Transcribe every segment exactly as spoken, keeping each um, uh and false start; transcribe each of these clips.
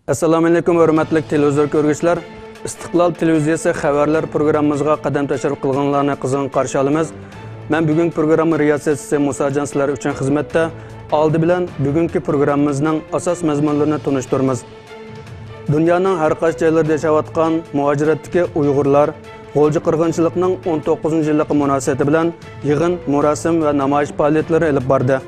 ئەسسالامۇئەلەيكۇم، ھۆرمەتلىك تېلېۋىزور كۆرگۈچىلەر! ئىستىقلال تېلېۋىزىيەسى خەۋەرلەر پروگراممىمىزغا قەدەم تەشرىپ قىلغانلارنى قىزغىن قارشى ئالىمىز. مەن بۈگۈنكى پروگرامما رىياسەتچىسى مۇساجان سىلەر ئۈچۈن خىزمەتتە. ئالدى بىلەن بۈگۈنكى پروگراممىمىزنىڭ ئاساس مەزمۇنلىرىنى تونۇشتۇرىمىز. دۇنيانىڭ ھەر قايسى جايلىرىدا ياشاۋاتقان مۇھاجىرەتتىكى ئۇيغۇرلار غۇلجا قىرغىنچىلىقنىڭ ئون توققۇزىنچى يىللىقى مۇناسىۋىتى بىلەن يىغىن، مۇراسىم ۋە نامايىش پائالىيەتلىرى ئېلىپ باردى.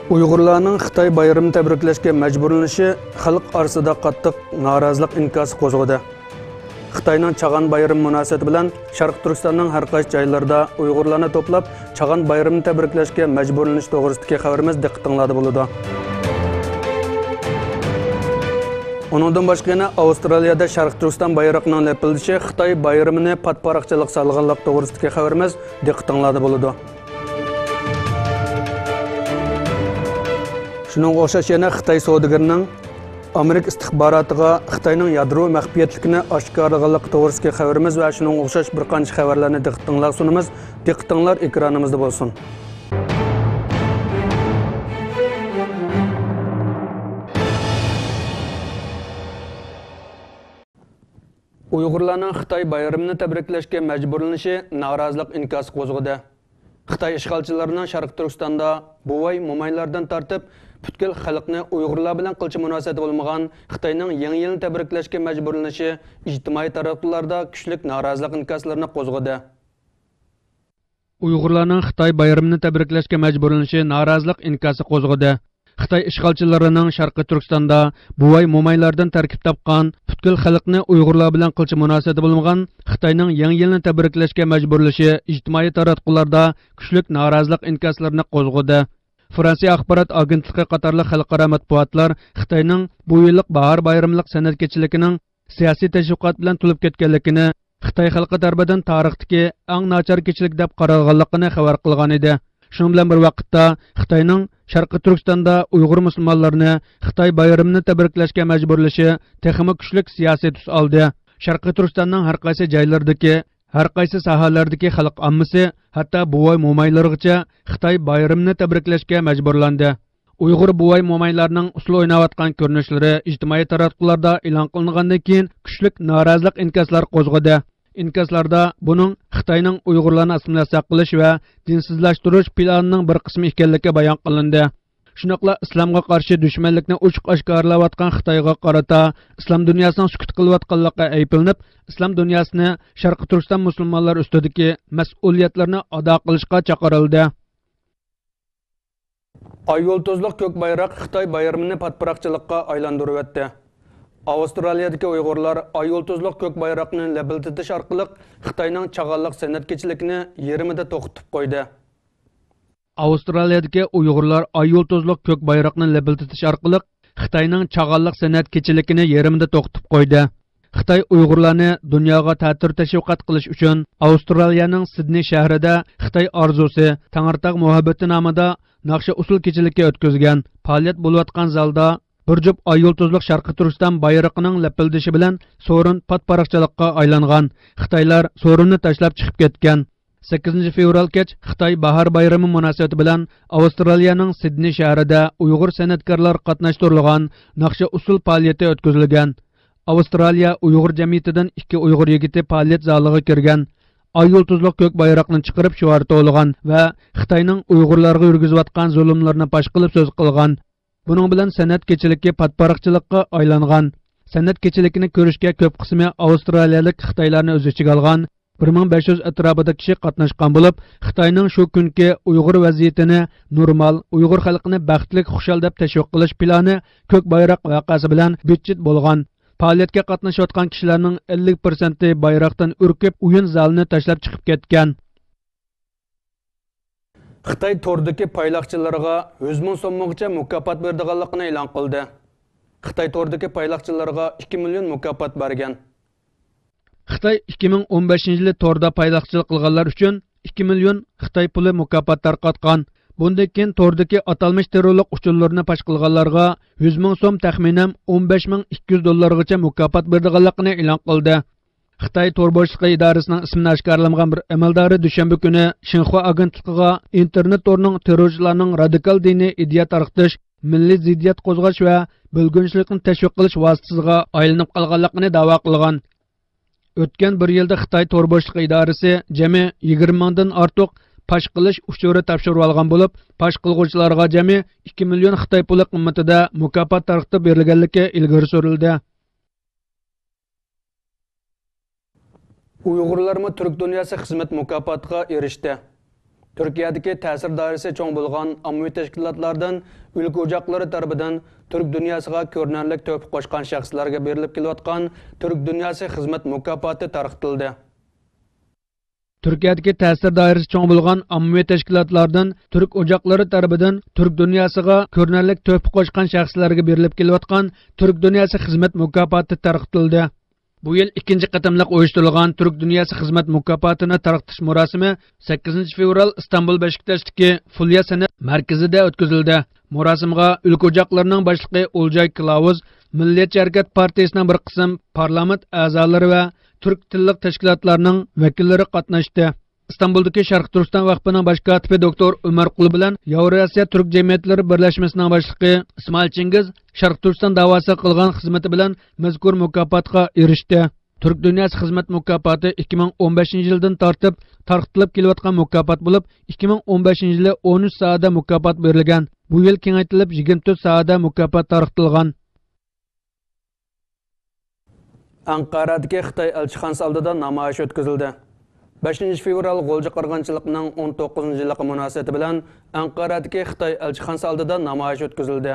ئۇيغۇرلارنىڭ خىتاي بايرىمىنى تەبرىكلەشكە مەجبۇرلىنىشى خەلق ئارىسىدا قاتتىق نارازىلىق ئىنكاسى قوزغىدى. خىتاينىڭ چاغان بايرىمى مۇناسىۋىتى بىلەن شەرقىي تۈركىستاننىڭ ھەر قايسى جايلىرىدا ئۇيغۇرلارنى توپلاپ، چاغان بايرىمىنى تەبرىكلەشكە مەجبۇرلىنىش توغرىسىدىكى خەۋىرىمىز دىققىتىڭلاردا بولىدۇ. ئۇنىڭدىن باشقا يەنە ئاۋسترالىيەدە شەرقىي تۈركىستان بايرىقىنىڭ لەپىلدىشى خىتاي بايرىمىنى پات-پاراقچىلىققا سالغانلىقى توغرىسىدىكى خەۋىرىمىز دىققىتىڭلاردا بولىدۇ. شۇنىڭغا ئوخشاش يەنە خىتاي سودىگىرىنىڭ ئامېرىكا ئىستىخباراتىغا خىتاينىڭ يادرو مەخپىيەتلىكىنى ئاشكارىلىغانلىقى توغرىسىدىكى خەۋىرىمىز ۋە شۇنىڭغا ئوخشاش بىر قانچە خەۋەرلەرنى دىققىتىڭلارغا سۇنىمىز. دىققىتىڭلار ئېكرانىمىزدا بولسۇن. ئۇيغۇرلارنىڭ خىتاي بايرىمىنى تەبرىكلەشكە مەجبۇرلىنىشى نارازىلىق ئىنكاسى قوزغىدى. خىتاي ئىشغالچىلىرىنىڭ شەرقىي تۈركىستاندا بوۋاي، مومايلاردىن تارتىپ پۈتكۈل خەلقنى ئۇيغۇرلار بىلەن قىلچە مۇناسىۋىتى بولمىغان خىتاينىڭ يېڭى يىلنى تەبرىكلەشكە مەجبۇرلىنىشى ئىجتىمائىي تاراتقۇلاردا كۈچلۈك نارازىلىق ئىنكاسلىرىنى قوزغىدى. ئۇيغۇرلارنىڭ خىتاي بايرىمىنى تەبرىكلەشكە مەجبۇرلىنىشى نارازىلىق ئىنكاسى قوزغىدى. خىتاي ئىشغالچىلىرىنىڭ شەرقىي تۈركىستاندا بوۋاي، مومايلاردىن تەركىب تاپقان، پۈتكۈل خەلقنى ئۇيغۇرلار بىلەن قىلچە مۇناسىۋىتى بولمىغان خىتاينىڭ يېڭى يىلنى تەبرىكلەشكە مەجبۇرلىشى ئىجتىمائىي تاراتقۇلاردا كۈچلۈك نارازىلىق ئىنكاسلىرىنى قوزغىدى. فرانسىيە ئاخبارات ئاگېنتلىقى قاتارلىق خەلقئارا مەتبۇئاتلار خىتاينىڭ بۇ يىللىق باھار بايرىملىق سەنئەت كېچىلىكىنىڭ سىياسىي تەشۋىقات بىلەن تولۇپ كەتكەنلىكىنى، خىتاي خەلقى تەرىپىدىن تارىختىكى ئەڭ ناچار كېچىلىك دەپ قارالغانلىقىنى خەۋەر قىلغانىدى. شۇنىڭ بىلەن بىر ۋاقىتتا، خىتاينىڭ شەرقىي تۈركىستاندا ئۇيغۇر مۇسۇلمانلىرىنى خىتاي بايرىمىنى تەبرىكلەشكە مەجبۇرلىشى تېخىمۇ كۈچلۈك سىياسىي تۈس ئالدى. شەرقىي تۈركىستاننىڭ ھەر قايسى جايلىرىدىكى، ھەر قايسى ساھەلەردىكى خەلق ئاممىسى، ھەتتا بوۋاي، مومايلىرىغىچە خىتاي بايرىمىنى تەبرىكلەشكە مەجبۇرلاندى. ئۇيغۇر بوۋاي، مومايلارنىڭ ئۇسسۇل ئويناۋاتقان كۆرۈنۈشلىرى ئىجتىمائىي تاراتقۇلاردا ئېلان قىلىنغاندىن كېيىن، كۈچلۈك نارازىلىق ئىنكاسلار قوزغىدى. ئىنكاسلاردا بۇنىڭ خىتاينىڭ ئۇيغۇرلارنى ئاسسىمىلياتسىيە قىلىش ۋە دىنسىزلاشتۇرۇش پىلانىنىڭ بىر قىسمى ئىكەنلىكى بايان قىلىندى. شۇنداقلا ئىسلامغا قارشى دۈشمەنلىكنى ئوچۇق ئاشكارىلاۋاتقان خىتايغا قارىتا ئىسلام دۇنياسىنىڭ سۈكۈت قىلىۋاتقانلىقى ئەيىبلىنىپ، ئىسلام دۇنياسىنى شەرقىي تۈركىستان مۇسۇلمانلار ئۈستىدىكى مەسئۇلىيەتلىرىنى ئادا قىلىشقا چاقىرىلدى. ئاي يۇلتۇزلۇق كۆك بايراق خىتاي بايرىمىنى پاتپاراقچىلىققا ئايلاندۇرۇۋەتتى. ئاۋسترالىيەدىكى ئۇيغۇرلار ئاي يۇلتۇزلۇق كۆك بايراقنى لەپىلدىتىش ئارقىلىق خىتاينىڭ چاغانلىق سەنئەت كېچىلىكىنى يېرىمىدا توختىتىپ قويدى. ئاۋسترالىيەدىكى ئۇيغۇرلار ئاي يۇلتۇزلۇق كۆك بايراقنى لەپىلدىتىش ئارقىلىق خىتاينىڭ چاغانلىق سەنئەت كېچىلىكىنى يېرىمىدا توختىتىپ قويدى. خىتاي ئۇيغۇرلارنى دۇنياغا تەتۈر تەشۋىقات قىلىش ئۈچۈن ئاۋسترالىيەنىڭ سىدنېي شەھىرىدە خىتاي ئارزۇسى، تەڭرىتاغ مۇھەببىتى نامىدا ناخشا ئۇسسۇل كېچىلىكى ئۆتكۈزگەن. پائالىيەت بولۇۋاتقان زالدا بىر جۈپ ئاي يۇلتۇزلۇق شەرقىي تۈركىستان بايرىقىنىڭ لەپىلدىشى بىلەن سورۇن پاتپاراقچىلىققا ئايلانغان. خىتايلار سورۇننى تاشلاپ چىقىپ كەتكەن. سەككىزىنچى فېۋرال كەچ خىتاي باھار بايرىمى مۇناسىۋىتى بىلەن ئاۋسترالىيەنىڭ سىدنېي شەھىرىدە ئۇيغۇر سەنئەتكارلار قاتناشتۇرۇلغان ناخشا ئۇسسۇل پائالىيىتى ئۆتكۈزۈلگەن. ئاۋسترالىيە ئۇيغۇر جەمئىيىتىدىن ئىككى ئۇيغۇر يىگىتى پائالىيەت زالىغا كىرگەن. ئاي يۇلتۇزلۇق كۆك بايراقنى چىقىرىپ شوئار توۋلىغان ۋە خىتاينىڭ ئۇيغۇرلارغا يۈرگۈزۈۋاتقان زۇلۇملىرىنى پاش قىلىپ سۆز قىلغان. بۇنىڭ بىلەن سەنئەت كېچىلىكى پاتپاراقچىلىققا ئايلانغان. سەنئەت كېچىلىكىنى كۆرۈشكە كۆپ قىسمى ئاۋسترالىيەلىك خىتايلارنى ئۆز ئىچىگە ئالغان بىر مىڭ بەش يۈز ئەتراپىدا كىشى قاتناشقان بولۇپ، خىتاينىڭ شۇ كۈنكى ئۇيغۇر ۋەزىيىتىنى نورمال، ئۇيغۇر خەلقىنى بەختلىك، خۇشال دەپ تەشۋىق قىلىش پىلانى كۆك بايراق ۋەقەسى بىلەن بىت-چىت بولغان. پائالىيەتكە قاتنىشىۋاتقان كىشىلەرنىڭ ئەللىك پىرسەنتى بايراقتىن ئۈركۈپ، ئويۇن زالىنى تاشلاپ چىقىپ كەتكەن. خىتاي توردىكى پايلاقچىلىرىغا يۈز مىڭ سوممىغىچە مۇكاپات بېرىدىغانلىقىنى ئېلان قىلدى. خىتاي توردىكى پايلاقچىلىرىغا ئىككى مىليون مۇكاپات بەرگەن. خىتاي ئىككى مىڭ ئون بەشىنچى يىلى توردا پايلاقچىلىق قىلغانلار ئۈچۈن ئىككى مىليون خىتاي پۇلى مۇكاپات تارقاتقان. بۇندىن كېيىن توردىكى ئاتالمىش تېررورلۇق ئۇچۇرلىرىنى پاش قىلغانلارغا يۈز مىڭ سوم، تەخمىنەن ئون بەش مىڭ ئىككى يۈز دوللارغىچە مۇكاپات بېرىدىغانلىقىنى ئېلان قىلدى. خىتاي تور بوشلۇقى ئىدارىسىنىڭ ئىسمىنى ئاشكارىلىمىغان بىر ئەمەلدارى دۈشەنبە كۈنى شىنخۇا ئاگېنتلىقىغا ئىنتېرنېت تورىنىڭ تېررورچىلارنىڭ رادىكال دىنىي ئىدىيە تارقىتىش، مىللىي زىددىيەت قوزغاش ۋە بۆلگۈنچىلىكنى تەشۋىق قىلىش ۋاسىتىسىغا ئايلىنىپ قالغانلىقىنى دەۋا قىلغان. ئۆتكەن بىر يىلدا خىتاي تور بوشلۇقى ئىدارىسى جەمئىي يىگىرمە مىڭدىن ئارتۇق پاش قىلىش ئۇچۇرى تاپشۇرۇۋالغان بولۇپ، پاش قىلغۇچىلارغا جەمئىي ئىككى مىليون خىتاي پۇلى قىممىتىدە مۇكاپات تارقىتىپ بېرىلگەنلىكى ئىلگىرى سۈرۈلدى. ئۇيغۇرلارمۇ تۈرك دۇنياسى خىزمەت مۇكاپاتىغا ئېرىشتى. تۈركىيەدىكى تەسىر دائىرىسى چوڭ بولغان ئاممىۋى تەشكىلاتلاردىن، ئۆلكە ئوچاقلىرى تەرىپىدىن تۈرك دۇنياسىغا كۆرۈنەرلىك تۆھپە قوشقان شەخسلەرگە بېرىلىپ كېلىۋاتقان تۈرك دۇنياسى خىزمەت مۇكاپاتى تارقىتىلدى. تۈركىيەدىكى تەسىر دائىرىسى چوڭ بولغان ئاممىۋى تەشكىلاتلاردىن، تۈرك ئوچاقلىرى تەرىپىدىن تۈرك دۇنياسىغا كۆرۈنەرلىك تۆھپە قوشقان شەخسلەرگە بېرىلىپ كېلىۋاتقان تۈرك دۇنياسى خىزمەت مۇكاپاتى تارقىتىلدى. بۇ يىل ئىككىنچى قېتىملىق ئۇيۇشتۇرۇلغان تۈرك دۇنياسى خىزمەت مۇكاپاتىنى تارقىتىش مۇراسىمى سەككىزىنچى فېۋرال ئىستانبۇل بەشىكتاشتىكى فۇليا سەنئەت مەركىزىدە ئۆتكۈزۈلدى. مۇراسىمغا ئۆلكە ئوچاقلىرىنىڭ باشلىقى ئولجاي كىلاۋۇز، مىللىيەتچى ھەرىكەت پارتىيىسىنىڭ بىر قىسىم پارلامېنت ئەزالىرى ۋە تۈرك تىللىق تەشكىلاتلارنىڭ ۋەكىللىرى قاتناشتى. ئىستانبۇلدىكى شەرقىي تۈركىستان ۋەقپىنىڭ باش كاتىپى دوكتور ئۆمەر قۇلى بىلەن ياۋراسىيا تۈرك جەمئىيەتلىرى بىرلەشمىسىنىڭ باشلىقى ئىسمائىل چىڭگىز شەرقىي تۈركىستان داۋاسىغا قىلغان خىزمىتى بىلەن مەزكۇر مۇكاپاتقا ئېرىشتى. تۈرك دۇنياسى خىزمەت مۇكاپاتى ئىككى مىڭ ئون بەشىنچى يىلدىن تارتىپ تارقىتىلىپ كېلىۋاتقان مۇكاپات بولۇپ، ئىككى مىڭ ئون بەشىنچى يىلى ئون ئۈچ ساھەدە مۇكاپات بېرىلگەن. بۇ يىل كېڭەيتىلىپ يىگىرمە تۆت ساھەدە مۇكاپات تارقىتىلغان. ئەنقەرەدىكى خىتاي ئەلچىخانىسى ئالدىدا نامايىش ئۆتكۈزۈلدى. بەشىنچى فېۋرال غۇلجا قىرغىنچىلىقىنىڭ ئون توققۇزىنچى يىللىقى مۇناسىۋىتى بىلەن ئەنقەرەدىكى خىتاي ئەلچىخانىسى ئالدىدا نامايىش ئۆتكۈزۈلدى.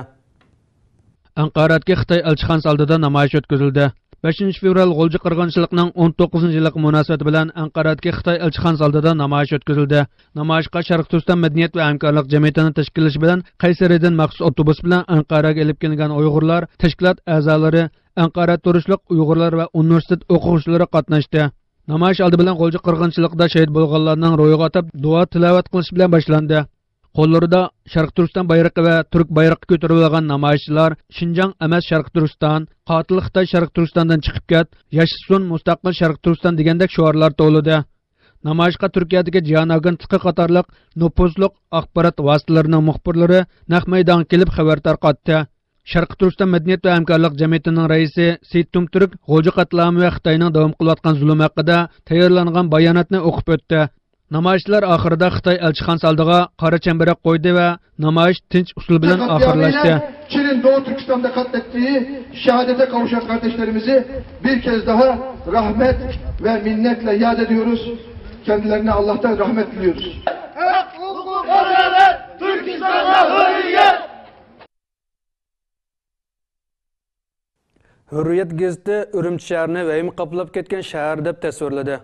ئەنقەرەدىكى خىتاي ئەلچىخانىسى ئالدىدا نامايىش ئۆتكۈزۈلدى. بەشىنچى فېۋرال غۇلجا قىرغىنچىلىقىنىڭ ئون توققۇزىنچى يىللىقى مۇناسىۋىتى بىلەن ئەنقەرەدىكى خىتاي ئەلچىخانىسى ئالدىدا نامايىش ئۆتكۈزۈلدى. نامايىشقا شەرقىي تۈركىستان مەدەنىيەت ۋە ھەمكارلىق جەمئىيىتىنىڭ تەشكىللىشى بىلەن قەيسەرىدىن مەخسۇس ئاپتوبۇس بىلەن ئەنقەرەگە ئېلىپ كېلىنگەن ئۇيغۇرلار، تەشكىلات ئەزالىرى، ئەنقەرەدە تۇرۇشلۇق ئۇيغۇرلار ۋە ئۇنىۋېرسىتېت ئوقۇغۇچىلىرى قاتناشتى. نامايىش ئالدى بىلەن غۇلجا قىرغىنچىلىقىدا شېھىت بولغانلارنىڭ روھىغا ئاتاپ دۇئا تىلاۋەت قىلىش بىلەن باشلاندى. قوللىرىدا شەرقىي تۈركىستان بايرىقى ۋە تۈرك بايرىقى كۆتۈرۈۋالغان نامايىشچىلار شىنجاڭ ئەمەس شەرقىي تۈركىستان، قاتىل خىتاي شەرقىي تۈركىستاندىن چىقىپ كەت، ياشىسۇن مۇستەقىل شەرقىي تۈركىستان دېگەندەك شوئارلار توۋلىدى. نامايىشقا تۈركىيەدىكى جىھان ئاگېنتلىقى قاتارلىق نوپۇزلۇق ئاخبارات ۋاسىتىلىرىنىڭ مۇخبىرلىرى نەق مەيدانغا كېلىپ خەۋەر تارقاتتى. شەرقىي تۈركىستان مەدەنىيەت ۋە ھەمكارلىق جەمئىيىتىنىڭ رەئىسى سېيىت تۇمتۈرك غۇلجا قاتلامى ۋە خىتاينىڭ داۋام قىلىۋاتقان زۇلۇمى ھەققىدە تەييارلانغان باياناتنى ئوقۇپ ئۆتتى. نامايىشچىلار ئاخىرىدا خىتاي ئەلچىخانىسى ئالدىغا قارا چەمبىرەك قويدى ۋە نامايىش تىنچ ئۇسۇل بىلەن ئاخىرلاشتى. Katliamıyla Çin'in Doğu Türkistan'da katlettiği şehadete kavuşan kardeşlerimizi bir kez daha rahmet ve minnetle yad ediyoruz. Kendilerine Allah'tan rahmet diliyoruz. Hak, hukuk, adalet, Türkistan'da hürriyet! ھۆرىيەت گېزىتى ئۈرۈمچى شەھىرىنى ۋەھىمە قاپلاپ كەتكەن شەھەر دەپ تەسۋىرلىدى.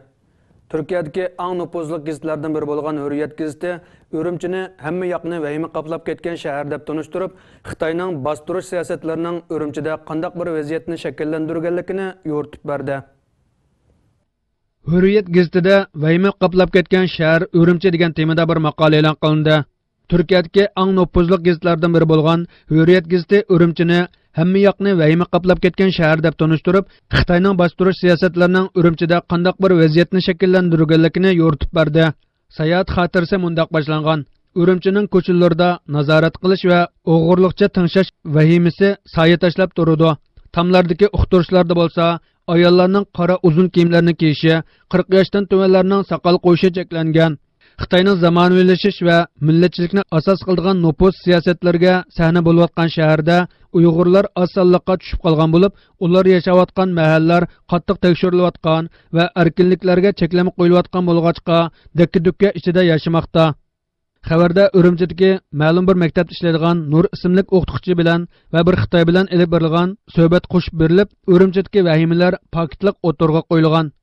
تۈركىيەدىكى ئەڭ نوپۇزلۇق گېزىتلەردىن بىرى بولغان ھۆرىيەت گېزىتى ئۈرۈمچىنى ھەممە ياقنى ۋەھىمە قاپلاپ كەتكەن شەھەر دەپ تونۇشتۇرۇپ، خىتاينىڭ باستۇرۇش سىياسەتلىرىنىڭ ئۈرۈمچىدە قانداق بىر ۋەزىيەتنى شەكىللەندۈرگەنلىكىنى يورۇتۇپ بەردى. ھۆرىيەت گېزىتىدە ۋەھىمە قاپلاپ كەتكەن شەھەر ئۈرۈمچى دېگەن تېمىدا بىر ماقالە ئېلان قىلىندى. تۈركىيەدىكى ئەڭ نوپۇزلۇق گېزىتلەردىن بىرى بولغان ھۆرىيەت گېزىتى ئۈرۈمچىنى ھەممە ياقنى ۋەھىمە قاپلاپ كەتكەن شەھەر دەپ تونۇشتۇرۇپ، خىتاينىڭ باستۇرۇش سىياسەتلىرىنىڭ ئۈرۈمچىدە قانداق بىر ۋەزىيەتنى شەكىللەندۈرگەنلىكىنى يورۇتۇپ بەردى. ساياھەت خاتىرىسى مۇنداق باشلانغان: ئۈرۈمچىنىڭ كوچىلىرىدا نازارەت قىلىش ۋە ئوغرىلىقچە تىڭشاش ۋەھىمىسى سايە تاشلاپ تۇرىدۇ. تاملاردىكى ئۇقتۇرۇشلاردا بولسا، ئاياللارنىڭ قارا ئۇزۇن كىيىملەرنى كىيىشى، قىرىق ياشتىن تۆۋەنلەرنىڭ ساقال قويۇشى چەكلەنگەن. خىتاينىڭ زامانىۋىلىشىش ۋە مىللەتچىلىكنى ئاساس قىلىدىغان نوپۇس سىياسەتلىرىگە سەھنە بولۇۋاتقان شەھەردە ئۇيغۇرلار ئاز سانلىققا چۈشۈپ قالغان بولۇپ، ئۇلار ياشاۋاتقان مەھەللىلەر قاتتىق تەكشۈرۈلۈۋاتقان ۋە ئەركىنلىكلەرگە چەكلىمە قويۇلۇۋاتقان بولغاچقا، دەككە-دۈككە ئىچىدە ياشىماقتا. خەۋەردە ئۈرۈمچىدىكى مەلۇم بىر مەكتەپتە ئىشلەيدىغان نۇر ئىسىملىك ئوقۇتقۇچى بىلەن ۋە بىر خىتاي بىلەن ئېلىپ بېرىلغان سۆھبەت قوشۇپ بېرىلىپ، ئۈرۈمچىدىكى ۋەھىمىلەر پاكىتلىق ئوتتۇرىغا قويۇلغان.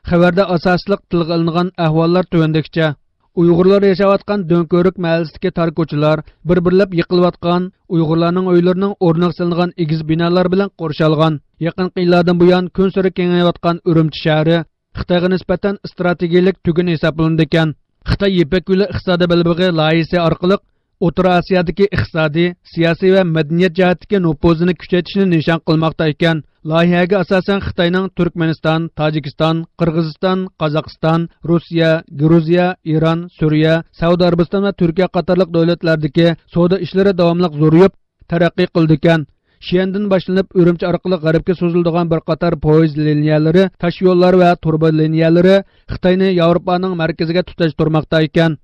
خەۋەردە ئاساسلىق تىلغا ئېلىنغان ئەھۋاللار تۆۋەندىكىچە: ئۇيغۇرلار ياشاۋاتقان دۆڭكۆۋرۈك مەھەللىسىدىكى تار كوچىلار، بىر-بىرلەپ يىقىلىۋاتقان، ئۇيغۇرلارنىڭ ئۆيلىرىنىڭ ئورنىغا سېلىنغان ئېگىز بىنالار بىلەن قورشالغان. يېقىنقى يىللاردىن بۇيان كۈنسېرى كېڭىيىۋاتقان ئۈرۈمچى شەھىرى خىتايغا نىسبەتەن ئىستراتېگىيىلىك تۈگۈن ھېسابلىنىدىكەن. خىتاي يىپەك يولى ئىقتىسادىي بەلبېغى لايىھىسى ئارقىلىق ئوتتۇرا ئاسىيادىكى ئىقتىسادىي، سىياسىي ۋە مەدەنىيەت جەھەتتىكى نوپۇزىنى كۈچەيتىشنى نىشان قىلماقتا ئىكەن. لايىھەگە ئاساسەن، خىتاينىڭ تۈركمەنىستان، تاجىكىستان، قىرغىزىستان، قازاقىستان، روسىيە، گرۇزىيە، ئىران، سۈرىيە، سەئۇدى ئەرەبىستان ۋە تۈركىيە قاتارلىق دۆلەتلەردىكى سودا ئىشلىرى داۋاملىق زورىيىپ، تەرەققىي قىلىدىكەن. شيەندىن باشلىنىپ ئۈرۈمچى ئارقىلىق غەربكە سوزۇلىدىغان بىر قاتار پويىز لىنىيەلىرى، تاش يوللار ۋە تۇرۇبا لىنىيەلىرى خىتاينى ياۋروپانىڭ مەركىزىگە تۇتاشتۇرماقتا ئىكەن.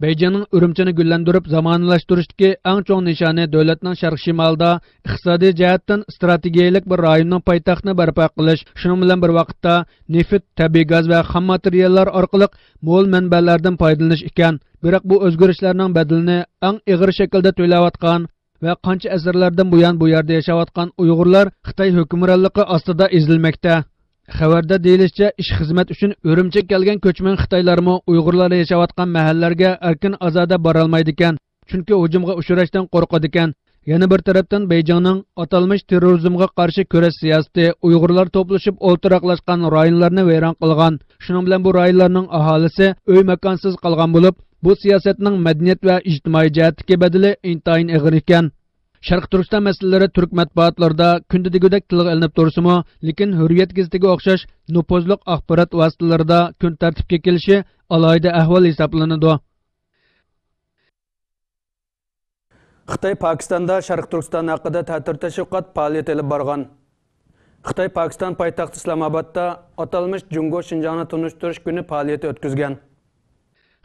بېيجىڭنىڭ ئۈرۈمچىنى گۈللەندۈرۈپ زامانىۋىلاشتۇرۇشتىكى ئەڭ چوڭ نىشانى دۆلەتنىڭ شەرقىي شىمالىدا ئىقتىسادىي جەھەتتىن ئىستراتېگىيەلىك بىر رايوننىڭ پايتەختىنى بەرپا قىلىش، شۇنىڭ بىلەن بىر ۋاقىتتا نېفىت، تەبىئىي گاز ۋە خام ماتېرىياللار ئارقىلىق مول مەنبەلەردىن پايدىلىنىش ئىكەن. بىراق بۇ ئۆزگىرىشلەرنىڭ بەدىلىنى ئەڭ ئېغىر شەكىلدە تۆلەۋاتقان ۋە قانچە ئەسىرلەردىن بۇيان بۇ يەردە ياشاۋاتقان ئۇيغۇرلار خىتاي ھۆكۈمرانلىقى ئاستىدا ئېزىلمەكتە. خەۋەردە دېيىلىشىچە، ئىش خىزمەت ئۈچۈن ئۈرۈمچىگە كەلگەن كۆچمەن خىتايلارمۇ ئۇيغۇرلار ياشاۋاتقان مەھەللىلەرگە ئەركىن ئازادە بارالمايدىكەن. چۈنكى ھۇجۇمغا ئۇچراشتىن قورقىدىكەن. يەنە بىر تەرەپتىن، بېيجىڭنىڭ ئاتالمىش تېررورىزمغا قارشى كۈرەش سىياسىتى ئۇيغۇرلار توپلىشىپ ئولتۇراقلاشقان رايونلارنى ۋەيران قىلغان. شۇنىڭ بىلەن بۇ رايونلارنىڭ ئاھالىسى ئۆي ماكانسىز قالغان بولۇپ، بۇ سىياسەتنىڭ مەدەنىيەت ۋە ئىجتىمائىي جەھەتتىكى بەدىلى ئىنتايىن ئېغىر ئىكەن. شەرقىي تۈركىستان مەسىلىلىرى تۈرك مەتبۇئاتلىرىدا كۈندە دېگۈدەك تىلغا ئېلىنىپ تۇرسىمۇ، لېكىن ھۆررىيەت گېزىتىگە ئوخشاش نوپۇزلۇق ئاخبارات ۋاسىتىلىرىدا كۈن تەرتىپكە كېلىشى ئالاھىدە ئەھۋال ھېسابلىنىدۇ. خىتاي پاكىستاندا شەرقىي تۈركىستان ھەققىدە تەتۈر تەشۋىقات پائالىيىتى ئېلىپ بارغان. خىتاي پاكىستان پايتەختى ئىسلامئابادتا ئاتالمىش جۇڭگو شىنجاڭنى تونۇشتۇرۇش كۈنى پائالىيىتى ئۆتكۈزگەن.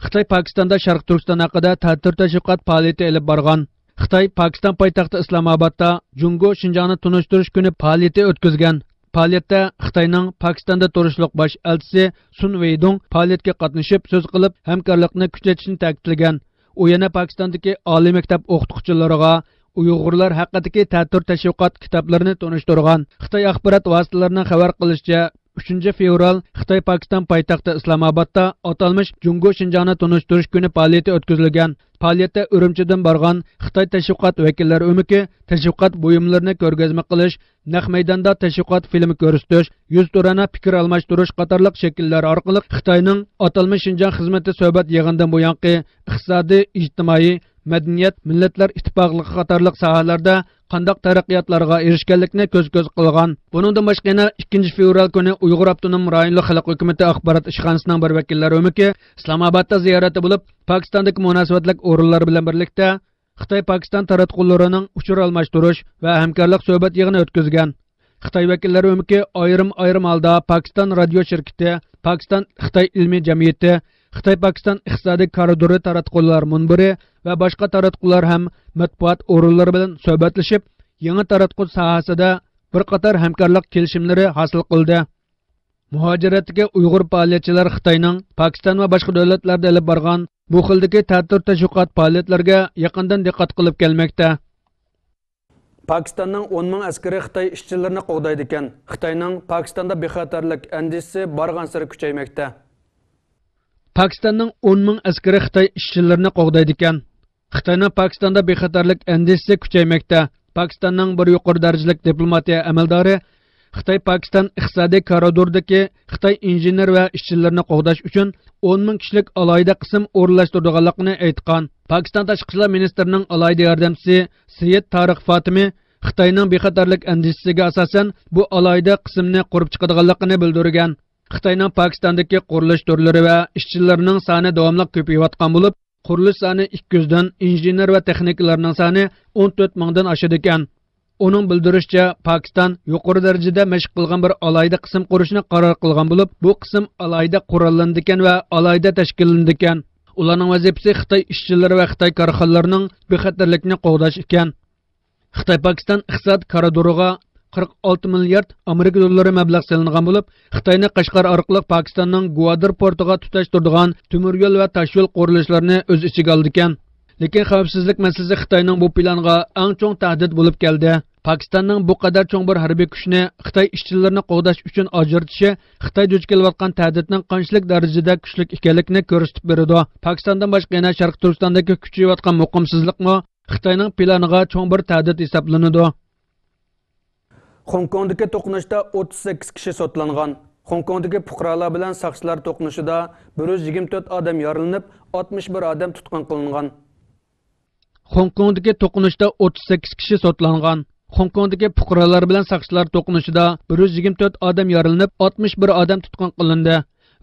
خىتاي پاكىستاندا شەرقىي تۈركىستان ھەققىدە تەتۈر تەشۋىقات پائالىيىتى ئېلىپ بارغان. خىتاي پاكىستان پايتەختى ئىسلامئابادتا جۇڭگو شىنجاڭنى تونۇشتۇرۇش كۈنى پائالىيىتى ئۆتكۈزگەن. پائالىيەتتە خىتاينىڭ پاكىستاندا تۇرۇشلۇق باش ئەلچىسى سۇن ۋېيدۇڭ پائالىيەتكە قاتنىشىپ سۆز قىلىپ، ھەمكارلىقنى كۈچەيتىشنى تەكىتلىگەن. ئۇ يەنە پاكىستاندىكى ئالىي مەكتەپ ئوقۇتقۇچىلىرىغا ئۇيغۇرلار ھەققىدىكى تەتۈر تەشۋىقات كىتابلىرىنى تونۇشتۇرغان. خىتاي ئاخبارات ۋاسىتىلىرىنىڭ خەۋەر قىلىشىچە، ئۈچىنچى فېۋرال خىتاي پاكىستان پايتەختى ئىسلامئابادتا ئاتالمىش جۇڭگو شىنجاڭنى تونۇشتۇرۇش كۈنى پائالىيىتى ئۆتكۈزۈلگەن. پائالىيەتتە ئۈرۈمچىدىن بارغان خىتاي تەشۋىقات ۋەكىللەر ئۆمىكى تەشۋىقات بۇيۇملىرىنى كۆرگەزمە قىلىش، نەق مەيداندا تەشۋىقات فىلىمى كۆرسىتىش، يۈزتۇرانە پىكىر ئالماشتۇرۇش قاتارلىق شەكىللەر ئارقىلىق خىتاينىڭ ئاتالمىش شىنجاڭ خىزمىتى سۆھبەت يىغىنىدىن بۇيانقى ئىقتىسادىي، ئىجتىمائىي، مەدەنىيەت، مىللەتلەر ئىتتىپاقلىقى قاتارلىق ساھەلەردە قانداق تەرەققىياتلارغا ئېرىشكەنلىكىنى كۆز-كۆز قىلغان. بۇنىڭدىن باشقا يەنە ئىككىنچى فېۋرال كۈنى ئۇيغۇر ئاپتونوم رايونلۇق خەلق ھۆكۈمىتى ئاخبارات ئىشخانىسىنىڭ بىر ۋەكىللەر ئۆمىكى ئىسلامئابادتا زىيارەتتە بولۇپ، پاكىستاندىكى مۇناسىۋەتلىك ئورۇنلار بىلەن بىرلىكتە خىتاي پاكىستان تاراتقۇلىرىنىڭ ئۇچۇر ئالماشتۇرۇش ۋە ھەمكارلىق سۆھبەت يىغىنى ئۆتكۈزگەن. خىتاي ۋەكىللىرى ئۆمىكى ئايرىم-ئايرىم ھالدا پاكىستان رادىيو شىركىتى، پاكىستان خىتاي ئىلمىي جەمئىيىتى، خىتاي پاكىستان ئىقتىسادىي كارىدورى تاراتقۇلار مۇنبىرى ۋە باشقا تاراتقۇلار ھەم مەتبۇئات ئورۇنلىرى بىلەن سۆھبەتلىشىپ، يېڭى تاراتقۇ ساھەسىدە بىر قاتار ھەمكارلىق كېلىشىملىرى ھاسىل قىلدى. مۇھاجىرەتتىكى ئۇيغۇر پائالىيەتچىلەر خىتاينىڭ پاكىستان ۋە باشقا دۆلەتلەردە ئېلىپ بارغان بۇ خىلدىكى تەتۈر تەشۋىقات پائالىيەتلىرىگە يېقىندىن دىققەت قىلىپ كەلمەكتە. پاكىستاننىڭ ئون مىڭ ئەسكىرى خىتاي ئىشچىلىرىنى قوغدايدىكەن. خىتاينىڭ پاكىستاندا بىخەتەرلىك ئەندىشىسى بارغانسېرى كۈچەيمەكتە. پاكىستاننىڭ ئون مىڭ ئەسكىرى خىتاي ئىشچىلىرىنى قوغدايدىكەن. خىتاينىڭ پاكىستاندا بىخەتەرلىك ئەندىشىسى كۈچەيمەكتە. پاكىستاننىڭ بىر يۇقىرى دەرىجىلىك دىپلوماتىيە ئەمەلدارى خىتاي پاكىستان ئىقتىسادىي كارىدورىدىكى خىتاي ئىنژېنېر ۋە ئىشچىلىرىنى قوغداش ئۈچۈن ئون مىڭ كىشىلىك ئالاھىدە قىسىم ئورۇنلاشتۇرىدىغانلىقىنى ئېيتقان. پاكىستان تاشقى ئىشلار مىنىستىرىنىڭ ئالاھىدە ياردەمچىسى سېيىد تارىق فاتىمى خىتاينىڭ بىخەتەرلىك ئەندىشىسىگە ئاساسەن بۇ ئالاھىدە قىسىمنى قۇرۇپ چىقىدىغانلىقىنى بىلدۈرگەن. خىتاينىڭ پاكىستاندىكى قۇرۇلۇش تۈرلىرى ۋە ئىشچىلىرىنىڭ سانى داۋاملىق كۆپىيىۋاتقان بولۇپ، قۇرۇلۇش سانى ئىككى يۈزدىن، ئىنژېنېر ۋە تېخنىكلارنىڭ سانى ئون تۆت مىڭدىن ئاشىدىكەن. ئۇنىڭ بىلدۈرۈشىچە، پاكىستان يۇقىرى دەرىجىدە مەشىق قىلغان بىر ئالاھىدە قىسىم قۇرۇشنى قارار قىلغان بولۇپ، بۇ قىسىم ئالاھىدە قوراللىنىدىكەن ۋە ئالاھىدە تەشكىللىنىدىكەن. ئۇلارنىڭ ۋەزىپىسى خىتاي ئىشچىلىرى ۋە خىتاي كارخانىلىرىنىڭ بىخەتەرلىكىنى قوغداش ئىكەن. خىتاي پاكىستان ئىقتىساد كارىدورىغا قىرىق ئالتە مىليارد ئامېرىكا دوللىرى مەبلەغ سېلىنغان بولۇپ، خىتاينى قەشقەر ئارقىلىق پاكىستاننىڭ گۋادىر پورتىغا تۇتاشتۇرىدىغان تۆمۈر يول ۋە تاش يول قۇرۇلۇشلىرىنى ئۆز ئىچىگە ئالىدىكەن. لېكىن خەۋپسىزلىك مەسىلىسى خىتاينىڭ بۇ پىلانىغا ئەڭ چوڭ تەھدىت بولۇپ كەلدى. پاكىستاننىڭ بۇ قەدەر چوڭ بىر ھەربىي كۈچنى خىتاي ئىشچىلىرىنى قوغداش ئۈچۈن ئاجرىتىشى خىتاي دۇچ كېلىۋاتقان تەھدىتنىڭ قانچىلىك دەرىجىدە كۈچلۈك ئىكەنلىكىنى كۆرسىتىپ بېرىدۇ. پاكىستاندىن باشقا يەنە شەرقىي تۈركىستاندىكى كۈچىيىۋاتقان مۇقىمسىزلىقمۇ خىتاينىڭ پىلانىغا چوڭ بىر تەھدىت ھېسابلىنىدۇ. خوڭكوڭدىكى توقۇنۇشتا ئوتتۇز سەككىز كىشى سوتلانغان. خوڭكوڭدىكى پۇقرالار بىلەن ساقچىلار توقۇنۇشىدا بىر يۈز يىگىرمە تۆت ئادەم يارىلىنىپ، ئاتمىش بىر ئادەم تۇتقۇن قىلىنغان. خوڭكوڭدىكى توقۇنۇشتا ئوتتۇز سەككىز كىشى سوتلانغان. خوڭكوڭدىكى پۇقرالار بىلەن ساقچىلار توقۇنۇشىدا بىر يۈز يىگىرمە تۆت ئادەم يارىلىنىپ، ئاتمىش بىر ئادەم تۇتقۇن قىلىندى.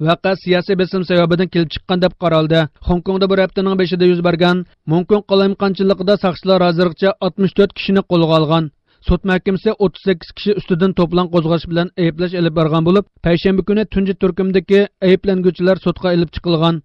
ۋەقە سىياسىي بېسىم سەۋەبىدىن كېلىپ چىققان دەپ قارالدى. خوڭكوڭدا بىر ھەپتىنىڭ بېشىدا يۈز بەرگەن مۇڭكوڭ قالايمىقانچىلىقىدا ساقچىلار ھازىرغىچە ئاتمىش تۆت كىشىنى قولغا ئالغان. سوت مەھكىمىسى ئوتتۇز سەككىز كىشى ئۈستىدىن توپلام قوزغاش بىلەن ئەيىبلەش ئېلىپ بارغان بولۇپ، پەيشەنبە كۈنى تۇنجى تۈركۈمدىكى ئەيىبلەنگۈچىلەر سوتقا ئېلىپ چىقىلغان.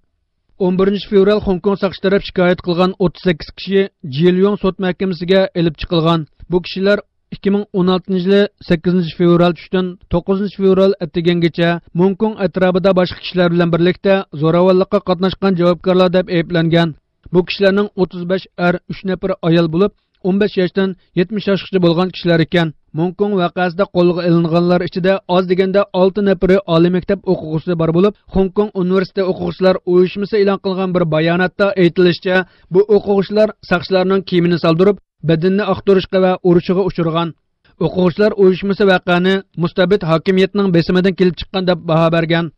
ئون بىرىنچى فېۋرال خوڭكوڭ ساقچى تەرەپ شىكايەت قىلغان ئوتتۇز سەككىز كىشى جيېليۇڭ سوت مەھكىمىسىگە ئېلىپ چىقىلغان. بۇ كىشىلەر ئىككى مىڭ ئون ئالتىنچى يىلى سەككىزىنچى فېۋرال چۈشتىن توققۇزىنچى فېۋرال ئەتىگەنگىچە موڭكوڭ ئەتراپىدا باشقا كىشىلەر بىلەن بىرلىكتە زوراۋانلىققا قاتناشقان جاۋابكارلار دەپ ئەيىبلەنگەن. بۇ كىشىلەرنىڭ ئوتتۇز بەش ئەر، ئۈچ نەپىرى ئايال بولۇپ، ئون بەش ياشتىن يەتمىش ياشقىچە بولغان كىشىلەر ئىكەن. موڭكوڭ ۋەقەسىدە قولغا ئېلىنغانلار ئىچىدە ئاز دېگەندە ئالتە نەپىرى ئالىي مەكتەپ ئوقۇغۇچىسى بار بولۇپ، خوڭكوڭ ئۇنىۋېرسىتېتى ئوقۇغۇچىلار ئۇيۇشمىسى ئېلان قىلغان بىر باياناتتا ئېيتىلىشىچە، بۇ ئوقۇغۇچىلار ساقچىلارنىڭ كىيىمىنى سالدۇرۇپ، بەدىنىنى ئاختۇرۇشقا ۋە ئۇرۇشىغا ئۇچرىغان. ئوقۇغۇچىلار ئۇيۇشمىسى ۋەقەنى مۇستەبىت ھاكىمىيەتنىڭ بېسىمىدىن كېلىپ چىققان دەپ باھا بەرگەن.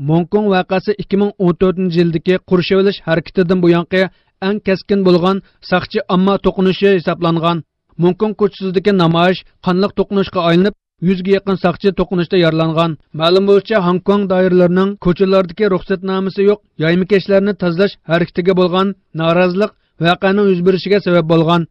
موڭكوڭ ۋەقەسى ئىككى مىڭ ئون تۆتىنچى يىلدىكى قورشىۋېلىش ھەرىكىتىدىن بۇيانقى ئەڭ كەسكىن بولغان ساقچى ئامما توقۇنۇشى ھېسابلانغان. موڭكوڭ كوچىسىدىكى نامايىش قانلىق توقۇنۇشقا ئايلىنىپ، يۈزگە يېقىن ساقچى توقۇنۇشتا يارىلانغان. مەلۇم بولۇشىچە، ھاڭكوڭ دائىرىلىرىنىڭ كوچىلاردىكى رۇخسەتنامىسى يوق يايمىكەشلەرنى تازىلاش ھەرىكىتىگە بولغان نارازىلىق ۋەقەنىڭ يۈز بېرىشىگە سەۋەب بولغان.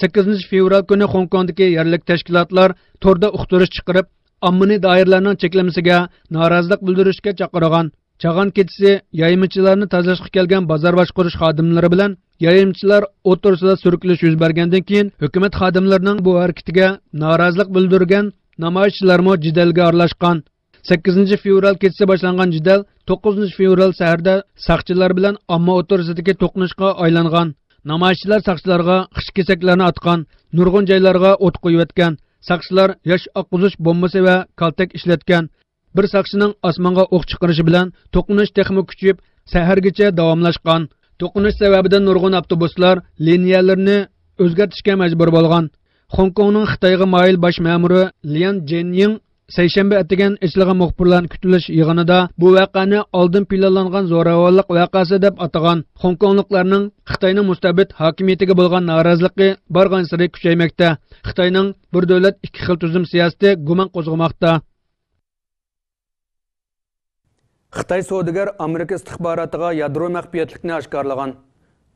سەككىزىنچى فېۋرال كۈنى خوڭكوڭدىكى يەرلىك تەشكىلاتلار توردا ئۇقتۇرۇش چىقىرىپ، ئاممىنى دائىرىلەرنىڭ چەكلىمىسىگە نارازىلىق بىلدۈرۈشكە چاقىرغان. چاغان كېچىسى يايمىچىلارنى تازىلاشقا كەلگەن بازار باشقۇرۇش خادىملىرى بىلەن يايمىچىلار ئوتتۇرىسىدا سۈركىلىش يۈز بەرگەندىن كېيىن، ھۆكۈمەت خادىملىرىنىڭ بۇ ھەرىكىتىگە نارازىلىق بىلدۈرگەن نامايىشچىلارمۇ جېدەلگە ئارىلاشقان. سەككىزىنچى فېۋرال كېچىسى باشلانغان جېدەل توققۇزىنچى فېۋرال سەھەردە ساقچىلار بىلەن ئامما ئوتتۇرىسىدىكى توقۇنۇشقا ئايلانغان. نامايىشچىلار ساقچىلارغا خىش كېسەكلەرنى ئاتقان، نۇرغۇن جايلارغا ئوت قويۇۋەتكەن. ساقچىلار ياش ئاققۇزۇش بومبىسى ۋە كالتەك ئىشلەتكەن. بىر ساقچىنىڭ ئاسمانغا ئوق چىقىرىشى بىلەن توقۇنۇش تېخىمۇ كۈچىيىپ، سەھەرگىچە داۋاملاشقان. توقۇنۇش سەۋەبىدىن نۇرغۇن ئاپتوبۇسلار لىنىيەلىرىنى ئۆزگەرتىشكە مەجبۇر بولغان. خوڭكوڭنىڭ خىتايغا مايىل باش مەمۇرى ليەن جيەنيىڭ سەيشەنبە ئەتىگەن ئېچىلغان مۇخبىرلارنى كۈتۈۋېلىش يىغىنىدا بۇ ۋەقەنى ئالدىن پىلانلانغان زوراۋانلىق ۋەقەسى دەپ ئاتىغان. خوڭكوڭلۇقلارنىڭ خىتاينىڭ مۇستەبىت ھاكىمىيىتىگە بولغان نارازىلىقى بارغانسېرى كۈچەيمەكتە. خىتاينىڭ بىر دۆلەت، ئىككى خىل تۈزۈم سىياسىتى گۇمان قوزغىماقتا. خىتاي سودىگەر ئامېرىكا ئىستىخباراتىغا يادرو مەخپىيەتلىكنى ئاشكارىلىغان.